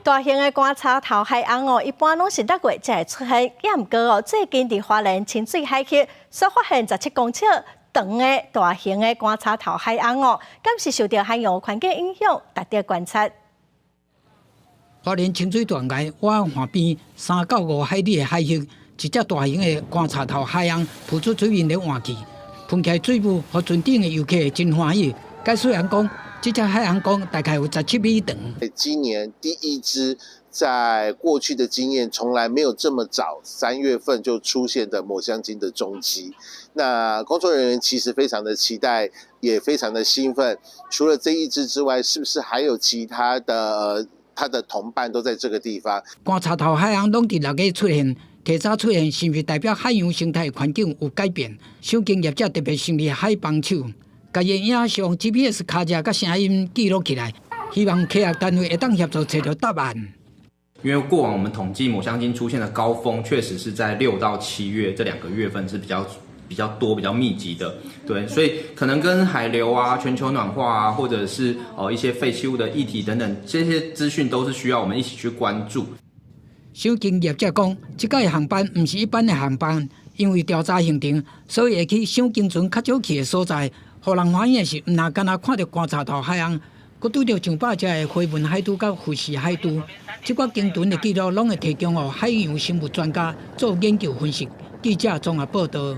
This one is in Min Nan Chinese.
大型的觀察頭海鵪哦，一般攏是六月才會出現，也毋過哦，最近佇花蓮清水海域所發現17公尺長的大型的觀察頭海鵪哦，敢是受著海洋環境影響，值得觀察。花蓮清水斷崖灣岸邊3到5海里的海域，一隻大型的觀察頭海鵪浮出水面咧換氣，噴起來水霧，予船頂的遊客真歡喜。解說員講，這隻海鵪講大概有17米長。今年第一隻，在過去的經驗從來沒有這麼早3月份就出現的抹香鯨的蹤跡。那工作人員其實非常的期待，也非常的興奮。除了這一隻之外，是不是還有其他的它的同伴都在這個地方？觀察頭海鵪攏佇六月出現，提早出現是毋是代表海洋生態環境有改變？賞鯨業者特別成立海幫手，共伊影像 GPS 卡尺佮聲音記錄起來，希望科學單位會當協助揣著答案。因為過往我們統計抹香鯨出現的高峰，確實是在6到7月這2個月份是比較多、比較密集的，對，所以可能跟海流啊、全球暖化啊，或者是一些廢棄物的議題等等，這些資訊都是需要我們一起去關注。賞鯨業者講，這擺航班毋是一般的航班，因為調查行程，所以會去賞鯨船較少去的所在。予人歡喜的是，毋若干焦看著觀察頭海鵪，閣拄著上百隻的花紋海豬佮福氏海豬。這寡鯨豚的記錄攏會提供予海洋生物專家做研究分析。記者綜合報道。